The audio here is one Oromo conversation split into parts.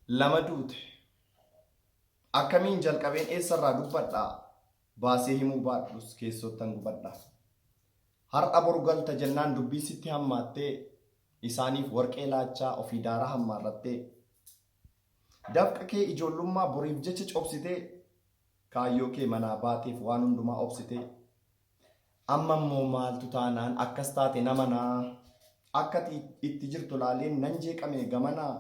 Lama duute. Akkamiin jalqabeen eessarraa dubbadha? Baasee himuu baadhus keessoottan gubadha. Har'a boru galta jennaan dubbii sitti hammaattee isaaniif warqee laachaa ofii daaraa hammaarrattee dafqa kee ijoollummaa boriif jecha cobsitee kaayyoo kee manaa baateef waan hundumaa obsitee Amma immoo maaltu taanaan akkas taate namanaa Akka ati itti jirtu laaleen nan jeeqame gamanaa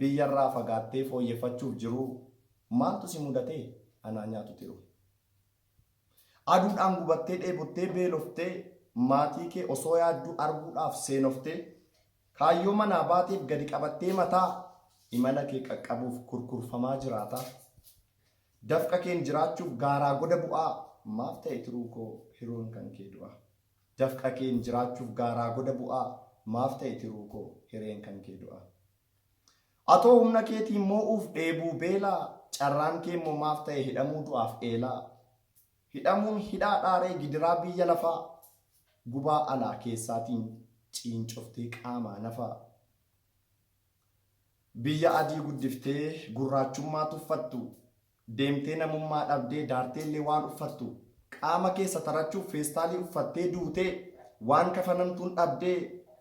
Biyyarraa fagaattee fooyyeffachuuf jiruu Maaltu si mudate anaa nyaatu tiruu Aduudhaan gubattee dheebottee beeloftee Maatii kee osoo yaadduu arguudhaaf seenoftee Kaayyoo manaa baateef gadi qabattee mataa Imala kee qaqqabuuf kurkurfamaa jiraataa Dafqa keen jiraachuuf gaaraa goda bu'aa Maaf ta'e tiruu koo hiruun kan kee du'aa Dafqa keen jiraachuuf gaaraa goda bu'aa Maaf ta'e tiruu koo hireen kan kee du'aa Atoo humna keetiin moo'uuf dheebuu beelaa Carraan kee immoo maaf ta'e hidhamuu du'aaf eelaa Hidhamuun hidhaa dhaaree gidiraa biyya lafaa Gubaa alaa keessaatiin ciincoftee qaamaa nafaa Biyya adii guddiftee gurraachummaa tuffattu Deemtee namummaa dhabdee daarteellee waan uffattu Qaama kee satarachuuf feestaalii uffattee duutee Waan kafanamtuun dhabdee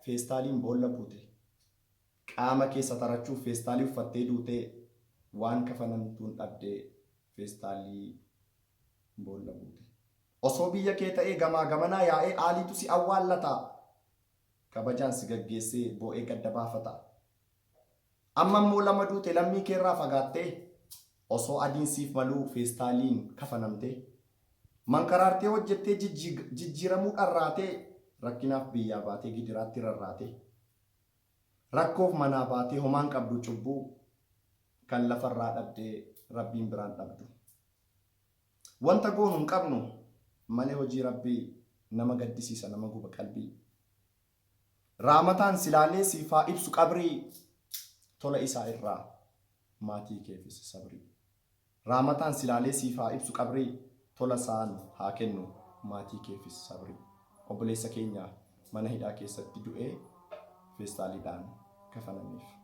feestaaliin boolla buute Qaama kee satarachuuf feestaalii uffattee duutee Waan kafanamtuun dhabdee feestaalii boolla buute Osoo biyya kee ta'ee gamaa gamanaa yaa'ee aaliitu si awwaallata Kabajaan si gaggeessee boo'ee gadda baafata. Amma immoo lama duute lammii keerraa fagaattee osoo adiin siif maluu feestaaliin kafanamtee. Mankaraartee hojjettee jijjiiramuu dharraatee rakkinaaf biyyaa baatee gidiraatti rarraatee. Rakkoof manaa baatee homaan qabdu cubbuu kan lafarraa dhabdee Rabbiin biraan dhabdu. Wanta goonu hin qabnu malee hojii Rabbii nama gaddisiisa nama guba qalbii. Raamataan silaalee siif haa ibsu qabrii tola isaa irraa maatii keefis sabrii. Raamataan silaalee siif haa ibsu qabrii tola isaan haa kennu maatii keefis sabrii. Obboleessa keenya mana hidhaa keessatti du'ee feestaaliidhaan kafanameef.